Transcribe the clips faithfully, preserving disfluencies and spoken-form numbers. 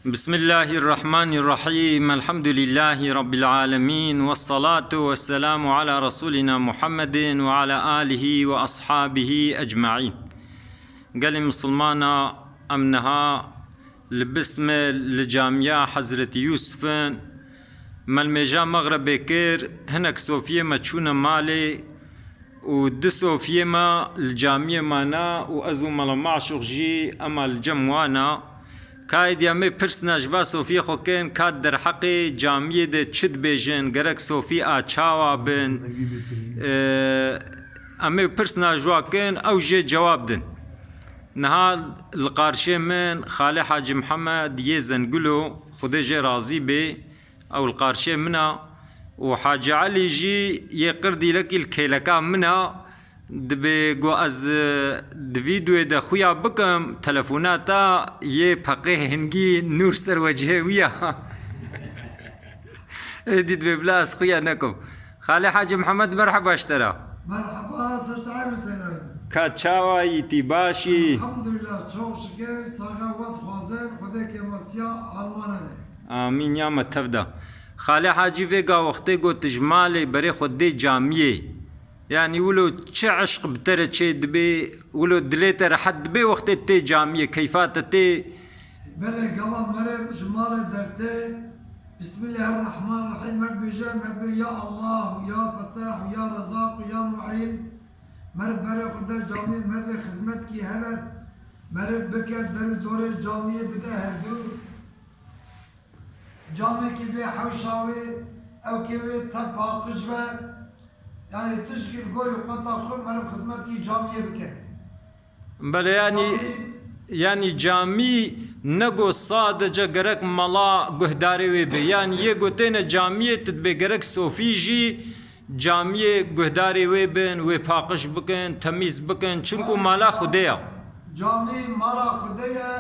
بسم الله الرحمن الرحيم. الحمد لله رب العالمين. والصلاة والسلام على رسولنا محمد وعلى آله وأصحابه أجمعين. Gelê misilmana, em niha li Bismil li camiya Hezretî Yûsif in. Me li mêja mexrebê kir, hinek sofiyê me çûne malê û du sofiyê me li camiyê mane û ez û Mela Maşûq jî ema li cem wan a. Ka êdî em ê pirsina ji va sofiyê xwe kin, ka derheqê camiyê de çi dibêjin, gerek sofî a çawa bin? Ee, em ê pirsina ji wa kin, ew jê cewab din. Niha li qarşê min Xalê Hacî Mihemed yê Zengilo, Xwedê jê razî bê, ew li qarşê min a û Hacî Elî jî yê Qirdîlekî li kêleka min a. Dibê ku ez, e, di vîdyoyê de xuya bikim, telefona te yê peqê hingî nûr ser wecihê wî ya. Êdî dibê bila ez xuya nekim. Xalê Hacî Mihemed, merheba ji te re. Merheba, ser çavê min Seyda Ehmed. Ka çawa yî, tî baş î? Elhamdulillah, çok şükür, saxa we dixwazin, Xwedê kêmasiya Almana de. Amîn ya me tev de. Xalê Hacî, vêga wextê got tu ji malê berê xwe dê camiyê. Yanî wilo çi eşq bi te re çê dibê, wilo dilê te rehet dibê wextê tê camiyê, keyfa te tê. Belê, gava meriv ji malê dertê, Bismillahirrahmanirrahîm, meriv bêje, meriv bê ya Allah, ya Fetah, ya Rezaq, ya Mu'în. Meriv berê xwe de camiyê, meriv xizmetkî hebe, meriv bike, der û dorê camiyê bide hevdû. Camekî bê hewşa wê, ewkê wê tev paqij be. Yanî tişkî li gorî qota xwe meriv xizmetkî camiyê bike. Belê, yanî, Camî yanî camî ne ku sadece gerek mala guhdarê wê be. Yanî yê ku têne camiyê tu dibê gerek sofî jî camiyê guhdarê wê bin, wê paqij bikin, temîz bikin. Çunku mala Xwedê ya. Camî mala Xwedê ye,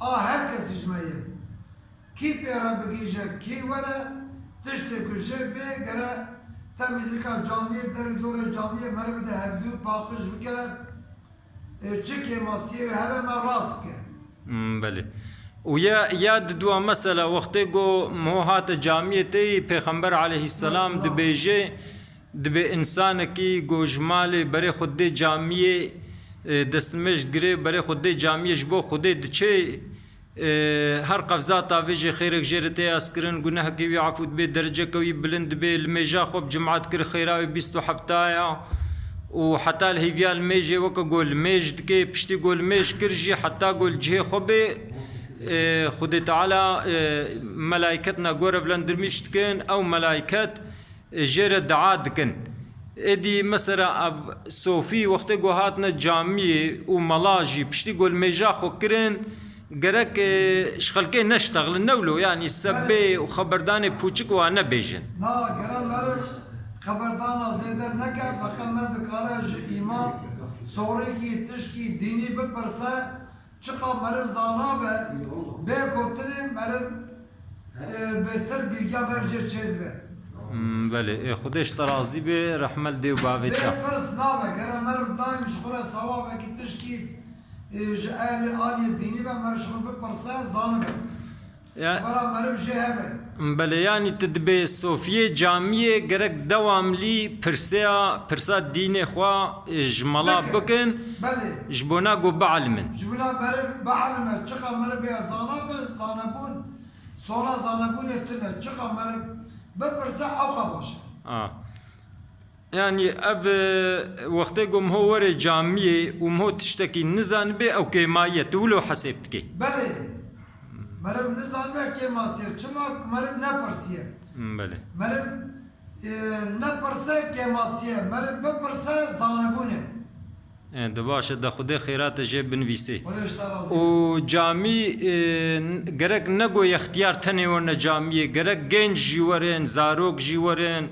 a her kesî ji me ye. Kî pê re bigihîje, kî were, tiştê ku jê bê, gere temîzlika camiyê, derî dorê camiyê meriv bide hevdû, paqij bike, ê, çi kêmasiyê hebe me rast bike. Hmm, belê. Û ya, ya diduwa mesela, wextê ku miho hate camiyê te yî, Pêxember aleyhisselam Mesela. dibêje, dibê însanekî ku ji malê berê xwe dê camiyê, e, destnimêj digire, berê xwe dê camiyê ji bo Xwedê diçe, Ê, her qevzata vê jê xêrek jê re tê azkirin, gunehekê wî efû dibê, dereceke wî bilind dibê, li mêja xwe bi cuma dikir, xêra wê bîst û heft ya û heta li hêviya li mêjê weke ku li mêj dikê, piştî ku li mêj kir jî heta ku li cihê xwe bê, ê, Xwedê Teala, ê, melayket na gore bilendirmîş dikin, ew melayket jê re dua dikin. Êdî mesela ev sofî wextê ku hatine camiyê û mela jî piştî ku li mêja xwe kirin, gerek, e, ji xelkê neştexlin, ne wilo, yanî sebê û xeberdanê pûçik wa nebêjin. Na, gere meriv xeberdana zêde neke, feqet meriv dikare ji îmam, sorekî, tişkî dînî bipirse, Çiqa meriv zana be, bê gotinê meriv, e, bêtir bîrya meriv jê çêdibe. Hmm, belê. Ê, Xwedê ji te razî be, rehme li dê û bavê te. Bê pirs nabe, gere meriv daîm ji xwe re sewabekî tişkî, e, ji ehlê aliyê dînî ve meriv ji xwe bipirse, zanibe. Ya- Xebera meriv jê hebe. Belê, yanî tu dibê sofiyê camiyê gerek dewamlî pirseya, pirsa dînê xwe, e, ji mala Bikin. bikin, Belê. ji bona ku bielimin. Ji bona meriv bielime, çiqa meriv bê zana be, zanebûn, sona zanebûnê tune, çiqa meriv bipirse, ewqa baş e. A. Yanî ev, e, wextê ku miho were camiyê û miho tiştekî nizanibe, ew kêmayî ye, tu wilo hesêb dikê? Belê. Meriv nizanibe kêmasî ye. Çima? Meriv nepirsiye. Hmm, belê. Meriv, e, nepirse kêmasî ye. Meriv bipirse zanebûn e. E, di baş e, de Xwedê xêra te jê binivîsê. Xwedê ji te razî be. Û camî, e, n-, gerek ne ku yextiyar tenê werne camiyê, gerek genc jî werin, zarok jî werin.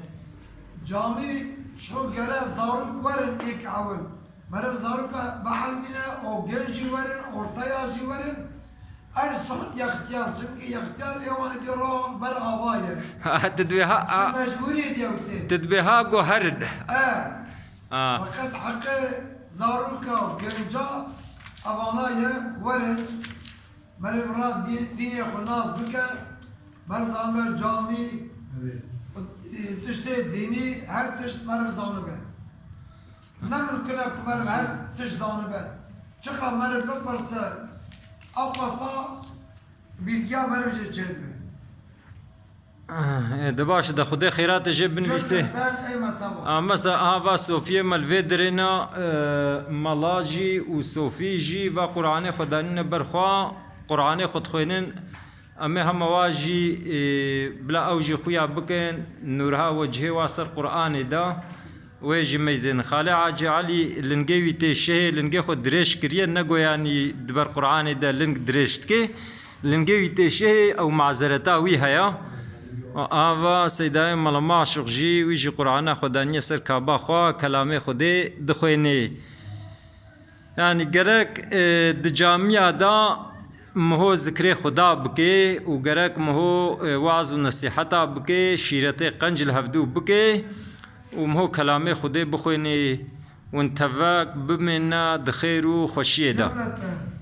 Camî ji xwe gere zarok werin ilk ewil. Meriv zaroka bielmîne û genc jî werin, orteya jî werin. En son yextiyar, çimkî yextiyar ê wan ê dê ron ber ava ye. Ha, tu dibê ha, a, Ji mecbûriyê diye witê. tu dibê ha ku herin. E. A. Feqet heqê zaroka û genca evana ye werin. Meriv ra dî-, dînê xwe nas bike, meriv zanibe camî, e, tiştê dînî, her tişt meriv zanibe. Ne mimkun e ku meriv her tişt zanibe. Çiqa meriv bipirse, ewqasa bîlgiya meriv jê çêdibe. E, di baş e, de Xwedê xêratê jê binivîse. Cürtên ten ey metebo. A, mesela, aha, va Sofiyê me li vê dirêna, e, mela jî û Sofî jî va Qur'anê xwe danîne ber xwe, Qur'anê xwe dixwênin. Em ê hema wa jî, e, bila ew jî xuya bikin, nûrha wecihê wa ser Qur'anê de. Wê jî meyzên. Xalê Hacî Elî lingê wî tê şehê, lingê xwe dirêj kiriye, negoyanî di ber Qur'anê de ling dirêj dike. Lingê wî tê şehê, ew mazereta wî heye. Ava Seydayê Mela Maşuq jî, wî jî Qur'ana xwe daniye ser kaba xwe, kelamê Xwedê dixwênê. Yani gerek, e, di camiya de miho zikrê Xuda bike û gerek miho, e, waz û nesîheta bike, şîretê qenc li hevdû bike û miho kelamê Xwedê bixwênê, hûn tevek bimêne di xêr û xweşiyê de. Cumleten,